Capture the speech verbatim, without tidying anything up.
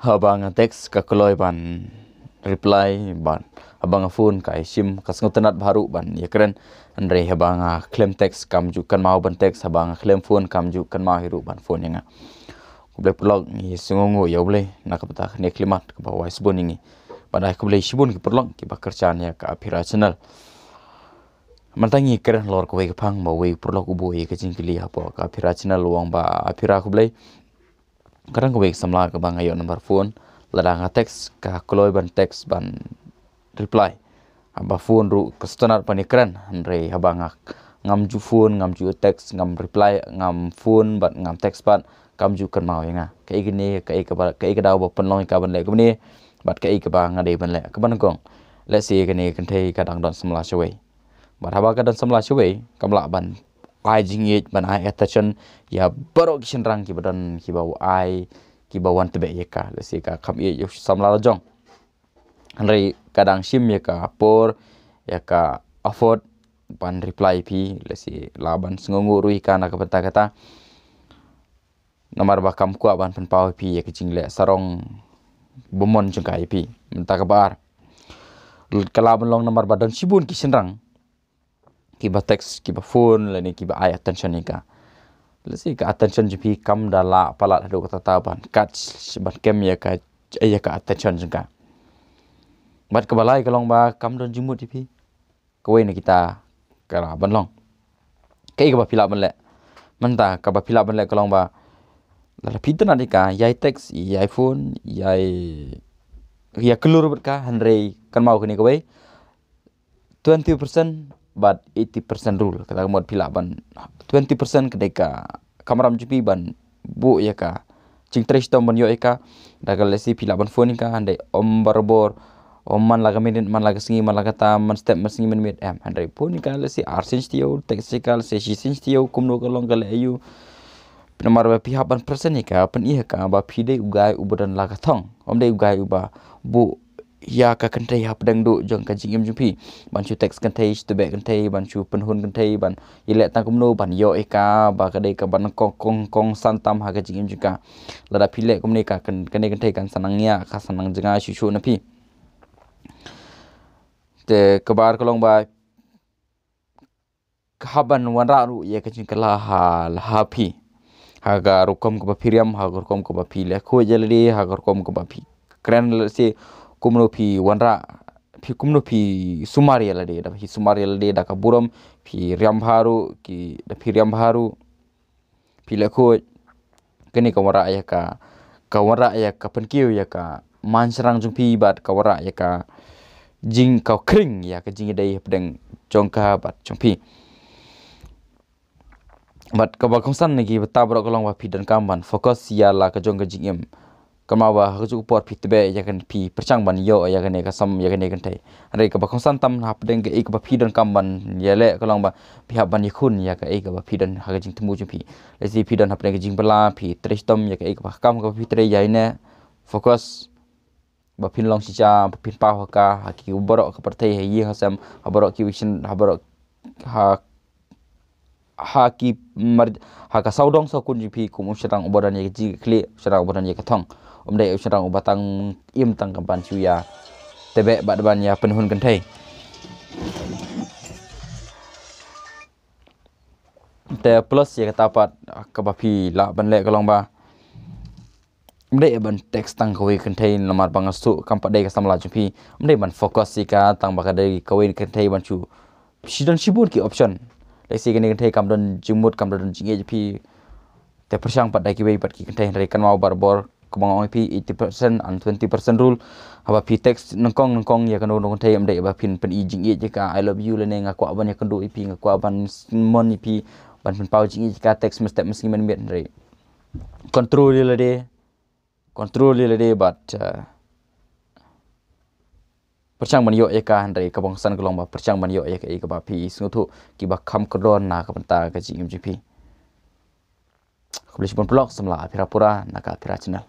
Haba nga text ka kloi ban reply, ban haba nga phone ka ïashim, ka sngewtynnad bha ruh ban ïakren. Hynrei haba nga khlem text kam ju kynmaw ban text, haba nga khlem phone kam ju kynmaw hi ruh ban phone ïa nga. Khublei paralok, ngi sngewnguh ïa U Blei na ka bynta kane ka khyllipmat kaba wai shibun ïa ngi. Bad ai khublei shibun ki paralok kiba kyrshan ïa ka Aphira channel. Mynta ngi kren halor kawei ka phang ba uwei u paralok u buh ïa ka jingkylli hapoh ka Aphira channel, u ong ba, Aphira khublei, ka don kawei ka samla kaba nga ïoh number phone, lada nga text ka kloi ban text ban reply. Haba phone ruh ka sngewtynnad ban ïakren, hynrei haba nga, ngam ju phone, ngam ju text, ngam reply, ngam phone bad ngam text pat, kam ju kynmaw ïa nga. Kaei kane, kaei kaba, kaei ka daw ba pynlong ïa ka ban leh kumne, bad kaei kaba nga dei ban leh. Kaba nyngkong, lehse kane ka kynthei ka dang don samla shawei. Bad haba ka don samla shawei, kam lah ban ai jingïeit, ban ai attention ïa baroh ki shynrang kiba don, kiba ai, kiba wan tbeh ïa ka. Lehse ka kham ïeit ïa u samla la jong. Hynrei ka dang shim ïa ka por, ïa ka effort ban reply ïa phi, lehse lah ban sngewnguh ruh ïa ka na ka bynta kata. Namar ba kam kwah ban pynpaw ïa phi ïa ka jingleh sarong ba mon jong ka ïa phi. Mynta kaba ar, ka lah ban long namar ba don shibun ki shynrang kiba text, kiba phone, lane kiba ai attention ïa ka. Lehse ka attention jong phi kam da lah palat haduh katta ban catch, ban kem ïa ka, ïa ka attention jong ka. Bad kaba lai ka long ba kam don jingmut ïa phi. Kawei na kita ka lah ban long. Kaei kaba phi lah ban leh? Mynta kaba phi lah ban leh ka long ba, lada phi tynnad ïa ka, ïai text, ïai phone, ïai, ïai kylli bad ka, hynrei kynmaw kane kawei, twenty percent bad eighty percent rule. Kata ka mut phi lah ban, twenty percent ka dei ka kamram jong phi ban buh ïa ka jingtrei shitom ban ïoh ïa ka. Da ka lehse phi lah ban phone ïa ka, hynrei ym barabor, ym man la ka minit, man la ka sngi, man la ka tam, man step, man sngi, man miet, em. Hynrei phone ïa ka lehse ar sien shi taïew, text ïa ka lehse shi sien shi taïew, kumno ka long, ka leh aïu. Namar ba phi hap ban present ïa ka, pyni ïa ka ba phi dei u guy uba don la ka thong. Ym dei u guy uba buh ïa ka kynthei hapdeng duh jong ka jingim jong phi. Ban shu text kynthei, shu tbeh kynthei, ban shu pynhun kynthei, ban ïaleh tang kumno, ban ïoh ïa ka, ba ka dei kaba nyngkong, kong, kongsan tam ha ka jingim jong ka. Lada phi leh kumne ka, kane ka kynthei kan sa nang ïa, ka sa nang jngai shuh shuh na phi. Te kaba ar ka long ba, ka hap ban wanrah ruh ïa ka jingkylla ha, ha phi. Ha ka rukom kaba phi riam, ha ka rukom kaba phi leh khuid ïa lade, ha ka rukom kaba phi kren lehse, kumno phi wanrah, phi kumno phi sumar ïa lade, da phi sumar ïa lade da ka burom, phi riam bha ruh, ki, da phi riam bha ruh, phi leh khuid. Kane ka wanrah ïa ka, ka wanrah ïa ka pynkiew ïa ka man shynrang jong phi bad ka wanrah ïa ka jing, ka khring ïa ka jingïadei hapdeng jong ka bad jong phi. Bad kaba kongsan na ki bynta baroh ka long ba phi donkam ban focus ïa la ka jong ka jingim. Kynmaw ba ha kajuh ka por phi tbeh ïa kane, phi pyrshang ban ïoh ïa kane ka sam, ïa kane ka kynthei. Hynrei kaba kongsan tam hapdeng kaei kaba phi donkam ban ïaleh ka long ba phi hap ban ïakhun ïa kaei kaba phi don ha ka jingthmu jong phi. Lehse phi don hapdeng ka jingbylla, phi trei shitom ïa kaei kaba kam kaba phi trei, ïaineh, focus, ba phin long shisha, ba phin paw ha ka, ha ki baroh ka pyrthei, ha ïing ha sem, ha baroh ki wi shin, ha baroh, ha, ha ki mar, ha ka sawdong sawkun jong phi kum u shynrang uba don ïa ka jingkitkhlieh, u shynrang uba don ïa ka thong. Ym dei u shynrang uba tang im tang ka ban shu ïa tbeh bad ban ïa pynhun kynthei. Te plus ïa kata pat, kaba phi lah ban leh ka long ba, ym dei ban text tang kawei ka kynthei namar ba nga shu, kam pat dei ka samla jong phi. Ym dei ban focus ïa ka tang ba ka dei kawei ka kynthei, ban shu, shi don shibun ki option. Lehse kane ka kynthei kam don jingmut, kam don jingïeit jong phi. Te pyrshang pat da kiwei pat ki kynthei, hynrei kynmaw barabor, kumba nga ong ïa phi, eighty percent and twenty percent rule. Haba phi text nyngkong nyngkong ïa kano kano ka kynthei, ym dei ba phin pyni jingïeit ïa ka, I love you lane nga kwah ban ïakynduh ïa phi, nga kwah ban mon ïa phi, ban pynpaw jingïeit ïa ka, text mynstep, mynsngi, mynmiet, hynrei control ïa lade, control ïa lade bad, uh, pyrshang ban ïoh ïa ka, hynrei kaba kongsan ka long ba pyrshang ban ïoh ïa kaei kaba phi sngewthuh, kiba kham kordor na ka bynta ka jingim jong phi. Khublei shibun paralok, samla Aphira pura na ka Aphira channel.